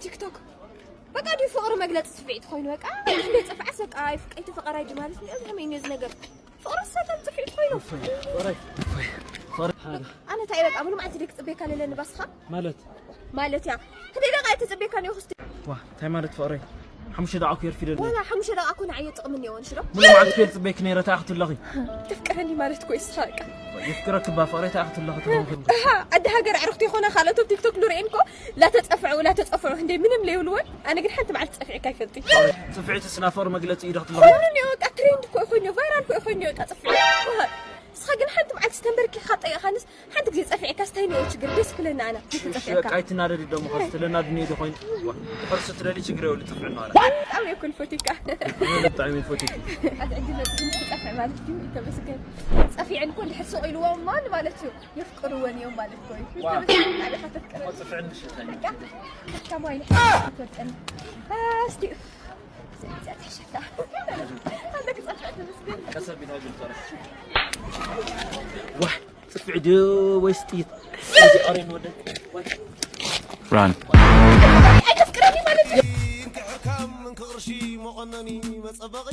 ቲክቶክ በቃ ድዩ ፍቕሪ መግለፂ ስፍዒት ኮይኑ በቃ እንደ ፅፍዓስ በቃ ኣይ ፍቀይቲ ፍቐራይ ድዩ ማለት ነው ከመይ ነዚ ነገር ፍቕሪ ሰተም ፅፍዒት ኮይኑ ኣነ ታይ በቃ ሙሉ መዓልቲ ደክ ፅቤካ ለለኒ ባስኻ ማለት ማለት እያ ህደ ደቃ ኣይተፅቤካ ነው ክስቲ ዋ እንታይ ማለት ፍቕረይ ሓሙሽተ ደቃ ኩ የርፊደሉ ዋላ ሓሙሽተ ደቃ ኩ ንዓየ ጥቕሚ እኒኦን ሽዶ ሙሉ መዓልቲ ክል ፅቤክ ነይረ ታይ ክትለኺ ተፍቅረኒ ማለት ኮ ይስኻ በቃ የፍቅረክ ባ ፍቕረይ ታይ ክትለኺ ትኸውን ኣደ ሃገር ኣዕርኽቲ ይኾና ካልኦቶም ቲክቶክ ንርእየን ኮ ላተጸፍዑ ላተጸፍዑ ክንደይ ምንም ለይብልወን ኣነ ግን ሓንቲ መዓልቲ ጸፊዕካ ይፈልጥ ጽፍዒትስ ናይ ፍቕሪ መግለጺ እዩ ዶ ክትብሎ ቫይራል እኮ ይኾን እዩ ቫይራል እኮ ይኾን እዩ በቃ ጽፍዒ እስኻ ግን ሓንቲ መዓልቲ ተንበርኪኻ ጠይቓንስ ሓንቲ ግዜ ጸፊዕካ ስታይ ነው ችግር ደስ ክለና ኣና ጸፊዕካ ኣይትናደድ ደሞ ኻስ ትለና ድንየ ዶ ኮይኑ ሕርስ ትደሊ ችግር የብሉ ጽፍዒ ነው ኣላ ብጣዕሚ እኮ ንፈቲካ ብጣዕሚ ፈቲካ ኣዚ ዕድል መጽእ ጸፍዕ ማለት እዩ ተመስገን ጸፊዕን እኮ እንድሕር ስቕ ኢልዎም ማን ማለት እዩ የፍቅርወን እዮም ማለት እኮ እዩ። ዋው። ተመስገን ቃልካ ተፍቅረን። ጽፍዕን ምሽት። በቃ፣ ከማይ ንሕና ትወጠን። እስቲ፣ እዚኣ ተሸካ። ኣለክ ጸፍዕ ተመስገን። ቀሰብ ቢት ሃጅር ተረፍ። ዋህ፣ ጽፍዕ ድዩ ወይስ ጥይት? እዚ ኣሬን ወደ። ዋይ። Run. ኣይተፍቅረኒ ማለት እዩ። እንክሕካም እንክቕርሺ መቐነኒ መጸበቒ።